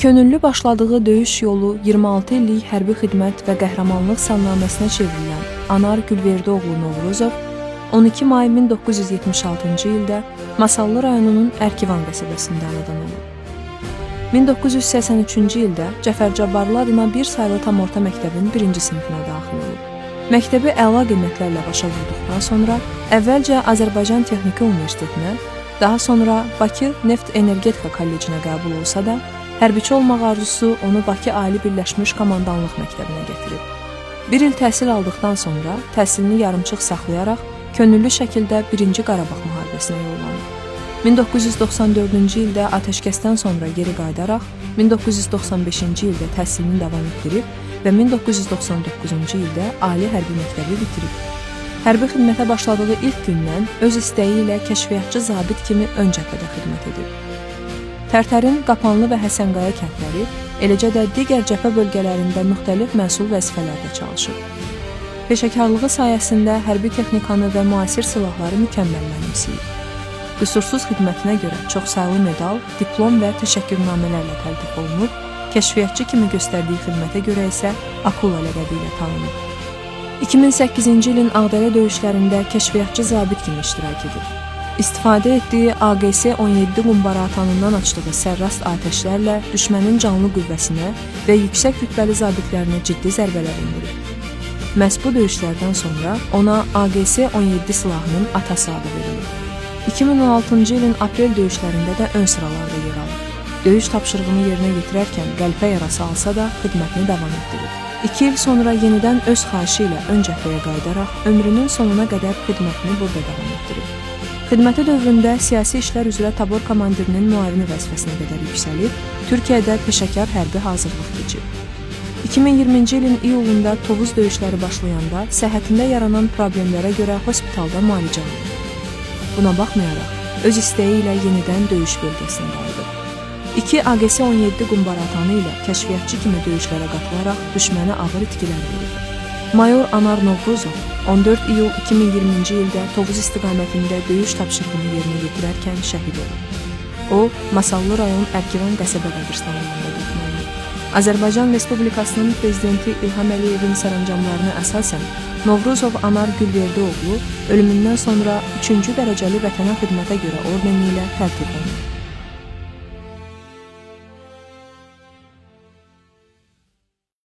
Könüllü başladığı döyüş yolu 26 illik hərbi xidmət və qəhrəmanlıq salnaməsinə çevrilən Anar Gülverdioğlu Novruzov 12 may 1976-cı ildə Masallı rayonunun Ərkivan qəsəbəsində anadan olub. 1983-cü ildə Cəfər Cabbarlı adına bir saylı tam orta məktəbin birinci sinifinə daxil olub. Məktəbi əla qiymətlərlə başa vurduqdan sonra əvvəlcə Azərbaycan Texniki Universitetinə, daha sonra Bakı Neft Energetika Kollecinə qəbul olsa da, hərbiçi olmaq arzusu onu Bakı Ali Birləşmiş Komandanlıq Məktəbinə gətirib. Bir il təhsil aldıqdan sonra təhsilini yarımçıq saxlayaraq könüllü şəkildə 1-ci Qarabağ müharibəsinə yollanıb. 1994-cü ildə atəşkəsdən sonra geri qayıdaraq 1995-ci ildə təhsilini davam etdirib və 1999-cu ildə ali hərbi məktəbi bitirib. Hərbi xidmətə başladığı ilk gündən öz istəyi ilə kəşfiyyatçı zabit kimi ön cəbhədə xidmət edib. Tərtərin Qapanlı və Həsənqaya kəndləri, eləcə də digər cəbhə bölgələrində müxtəlif məsul vəzifələrdə çalışıb. Peşəkarlığı sayəsində hərbi texnikanı və müasir silahları mükəmməl mənimsəyib. Qüsursuz xidmətinə görə çoxsaylı medal, diplom və təşəkkürnamələrlə təltif olunub, kəşfiyyatçı kimi göstərdiyi xidmətə görə isə Akula ləqəbi ilə tanınıb. 2008-ci ilin Ağdərə döyüşlərində kəşfiyyatçı zabit kimi iştirak edib. İstifadə etdiyi AQS-17 qumbara atanından açdığı sərrast atəşlərlə düşmənin canlı qüvvəsinə və yüksək rütbəli zabitlərinə ciddi zərbələr endirib. Məhz bu döyüşlərdən sonra ona AQS-17 silahının atası adı verilib. 2016-cı ilin aprel döyüşlərində də ön sıralarda yer alıb. Döyüş tapşırığını yerinə yetirərkən qəlpə yarası alsa da xidmətini davam etdirib. 2 il sonra yenidən öz xahişi ilə ön cəbhəyə qayıdaraq ömrünün sonuna qədər xidmətini burada davam etdirib. Xidməti dövründə siyasi işlər üzrə tabor komandirinin müavini vəzifəsinə qədər yüksəlib, Türkiyədə peşəkar hərbi hazırlıq keçib. 2020-ci ilin iyulunda Tovuz döyüşləri başlayanda səhhətində yaranan problemlərə görə hospitalda müalicə alıb. Buna baxmayaraq, öz istəyi ilə yenidən döyüş bölgəsinə qayıdıb. 2 AQS-17 qumbara atanı ilə kəşfiyyatçı kimi döyüşlərə qatılaraq düşmənə ağır itkilər verib. Mayor Anar Novruzov 14 iyul 2020-ci ildə Tovuz istiqamətində döyüş tapşırığını yerinə yetirərkən şəhid olub. O, Masallı rayon Ərkivan qəsəbə qəbirstanlığında dəfn olunub. Azərbaycan Respublikasının Prezidenti İlham Əliyevin sərəncamlarına əsasən Novruzov Anar Gülverdioğlu ölümündən sonra 3-cü dərəcəli vətənə xidmətə görə ordeni ilə təltif olunub.